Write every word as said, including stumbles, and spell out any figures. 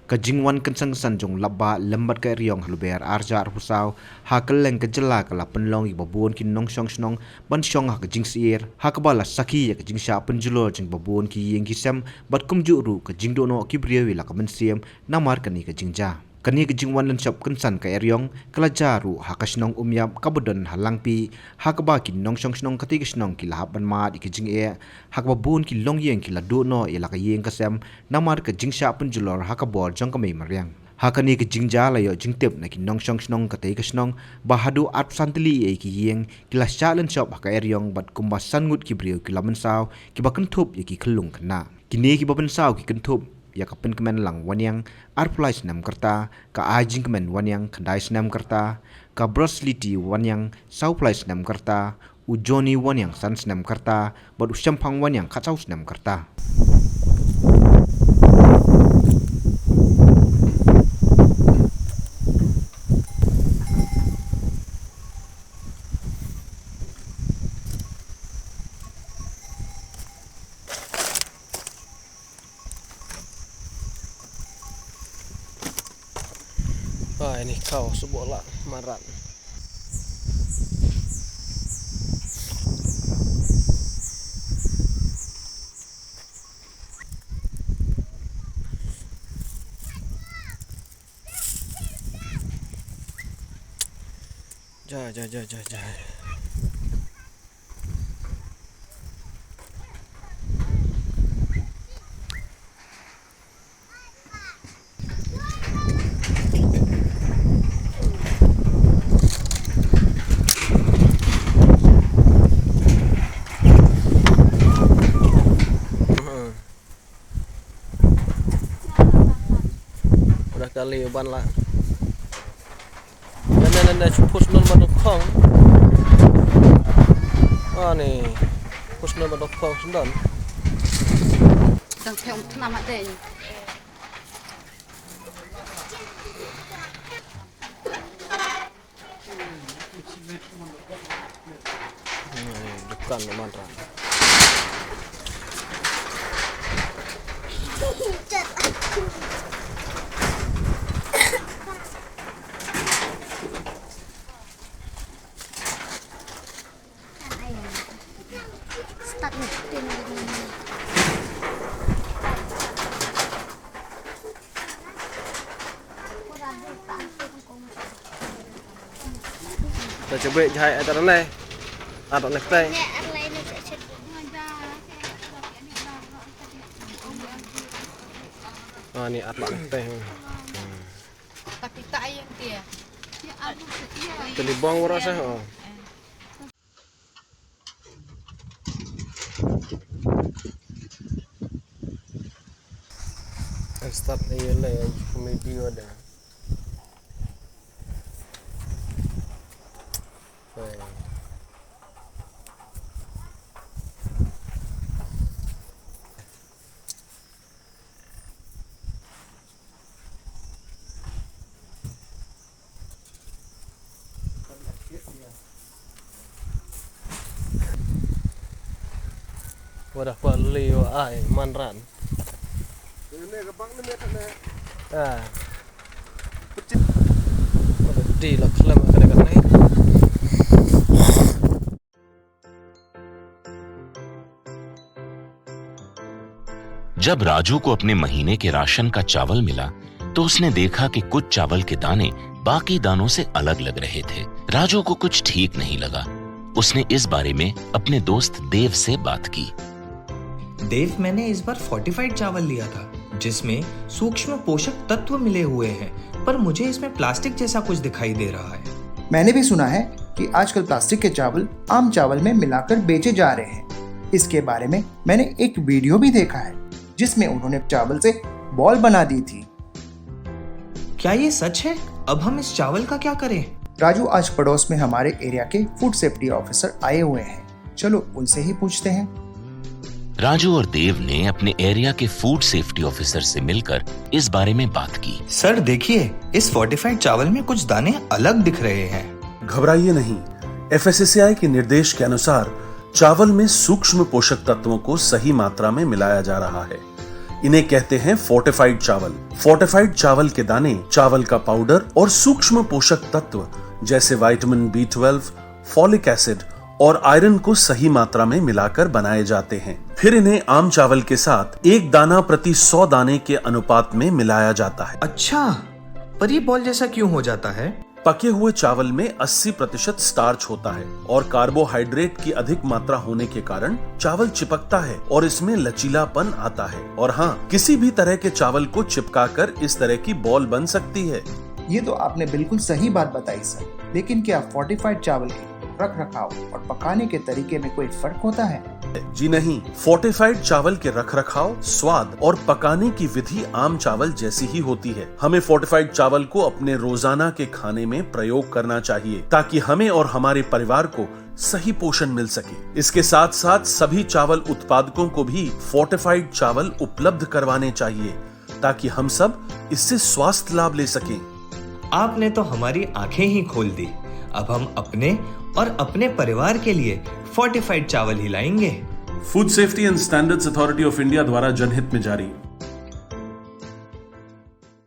Ka jingwan kynsan kynsan jong u lapbah lem bad ka eriong ha Lber arhajar arphew saw ha kylleng ka jylla ka la pynlong ïa kiba bun ki nongshong shnong ban shong ha ka jingsyier, ha kaba la sakhi ïa ka jingshah pynjulor jong kiba bun ki ïing ki sem bad kumjuh ruh ka jingduh noh ki briew ïa la ka mynsiem namar kane ka jingjia. Kane ka jingwan lynshop kynsan ka eriong ka la jia ruh ha ka shnong Umïap kaba don ha Langpih, ha kaba ki nongshong shnong katei ka shnong ki la hap ban mad ïa ka jingeh, ha kaba bun ki longïing ki la duh noh ïa la ka ïing ka sem namar ka jingshah pynjulor ha ka bor jong ka mei mariang. Ha kane ka jingjia la ïoh jingtip na ki nongshong shnong katei ka shnong ba haduh arphew san tylli ïa ki ïing ki la shah lynshop ha ka eriong bad kumba san ngut ki briew ki la mynsaw kiba kynthup ïa ki khyllung khynnah. Kine kiba mynsaw ki kynthup ïa ka Pynkmen Lang Wanniang, arphew lai snem ka rta, ka Aijingkmen Wanniang, khyndai snem ka rta, ka Brosliti Wanniang, sawphew lai snem ka rta, u Johnny Wanniang, san snem ka rta, bad u Shemphang Wanniang, khatsaw snem ka rta. Ai, ni kau sebuah lah marat. Ja, ja, ja, ja, ja. Udah kali ban la. Nene nene pus non ba dok khong. Ani pus non ba dok khong sendon. Dang theng tna ma dei. Dukan naman ra. Start lifting. Ta coba jahai ada le. Ada le tai. Ah, ni ada le tai. Tapi tak ayam dia. Tadi bang waras eh. Oh. Start na ïa la ïa comedy wada. Fine. Wada pa leo ai man ran. Ah. Wada di la khlem ka dei ka nai. जब राजू को अपने महीने के राशन का चावल मिला, तो उसने देखा कि कुछ चावल के दाने बाकी दानों से अलग लग रहे थे। राजू को कुछ ठीक नहीं लगा। उसने इस बारे में अपने दोस्त देव से बात की। देव, मैंने इस बार फोर्टिफाइड चावल लिया था, जिसमें सूक्ष्म पोषक तत्व मिले हुए हैं, पर मुझे इसमें प्लास्टिक जैसा कुछ दिखाई दे रहा है। मैंने भी सुना है कि आजकल प्लास्टिक के चावल आम चावल में मिलाकर बेचे जा रहे हैं। इसके बारे में मैंने एक वीडियो भी देखा है, जिसमें उन्होंने चावल से बॉल बना दी थी। क्या ये सच है? अब हम इस चावल का क्या करें? राजू, आज पड़ोस में हमारे एरिया के फूड सेफ्टी ऑफिसर आए हुए हैं, चलो उनसे ही पूछते हैं। राजू और देव ने अपने एरिया के फूड सेफ्टी ऑफिसर से मिलकर इस बारे में बात की। सर, देखिए, इस फोर्टिफाइड चावल में कुछ दाने अलग दिख रहे हैं। घबराइए नहीं, एफएसएसएआई के निर्देश के अनुसार चावल में सूक्ष्म पोषक तत्वों को सही मात्रा में मिलाया जा रहा है। इन्हें कहते हैं फोर्टिफाइड चावल। फोर्टिफाइड चावल के दाने चावल का पाउडर और सूक्ष्म पोषक तत्व जैसे vitamin B twelve, folic acid और आयरन को सही मात्रा में मिलाकर बनाए जाते हैं। फिर इन्हें आम चावल के साथ एक दाना प्रति सौ दाने के अनुपात में मिलाया जाता है। अच्छा, पर ये बॉल जैसा क्यों हो जाता है? पके हुए चावल में अस्सी प्रतिशत स्टार्च होता है और कार्बोहाइड्रेट की अधिक मात्रा होने के कारण चावल चिपकता है और इसमें लचीलापन आता है। और हाँ, किसी भी तरह के चावल को चिपकाकर इस तरह की बॉल बन सकती है। ये तो आपने बिल्कुल सही बात बताई सर, लेकिन क्या फोर्टिफाइड चावल के रख रखाव और पकाने के तरीके में कोई फर्क होता है? जी नहीं, फोर्टिफाइड चावल के रखरखाव, स्वाद और पकाने की विधि आम चावल जैसी ही होती है। हमें फोर्टिफाइड चावल को अपने रोजाना के खाने में प्रयोग करना चाहिए, ताकि हमें और हमारे परिवार को सही पोषण मिल सके। इसके साथ साथ सभी चावल उत्पादकों को भी फोर्टिफाइड चावल उपलब्ध करवाने चाहिए, ताकि हम सब इससे स्वास्थ्य लाभ ले सकें। आपने तो हमारी आंखें ही खोल दी। अब हम अपने और अपने परिवार के लिए फोर्टिफाइड चावल ही लाएंगे। Food Safety and Standards Authority of India द्वारा जनहित में जारी।